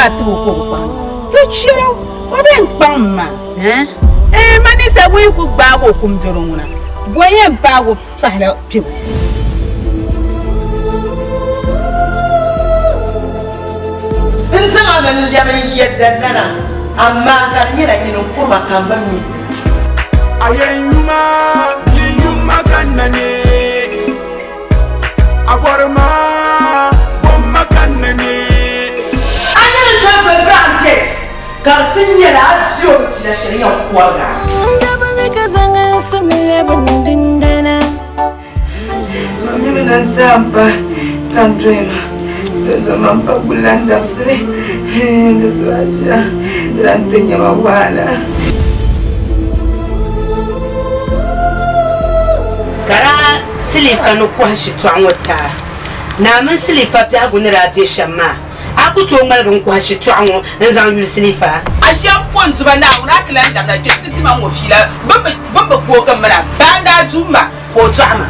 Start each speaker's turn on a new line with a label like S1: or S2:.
S1: a tib o ka o bi kpaŋ ma. Di chɛl o, o bee n-kpaŋ ma. Ɛɛn, ma ninsal ŋun yi kul gbaag o kum dɔro ŋuna, bɔ n-yɛn paag o pahila kpibu?
S2: N zaŋ a mi n-lɛbi n yɛdalana, amaa ka di nyɛla nyini n-kuri ma ka m bi mi.
S3: A yɛn yuma, yin yuma ka na ne. A bɔri ma, bɔmma ka na ne.
S2: A nyɛla n doli doli Brown Jet ka di ti nyɛla a di o ni fiila shɛli yɛn kɔrigi a.
S4: Ma mi na zaa m-pa ka n dɔyi ma, dinzuɣu man pa gulila n dabisili, di zuɣu a ʒiya di lan ti nya ma wahala.
S5: Ka daa Silifa ni kɔhi shitɔɣu ŋɔ ti a. Naa mini Silifa biɛhigu ni daa be shɛm maa, a ku tooi ŋmaligi n-kɔhi shitɔɣu ŋɔ n-zaŋ yuli Silifa?
S1: A ʒiɛm po n-duba Naawuni, a ti lan labina kpe nti ti ma ŋ-ŋɔ fiila. Bɛ ni bi gooi m mini a, baa n-daa du ma ka o dɔɣi ma.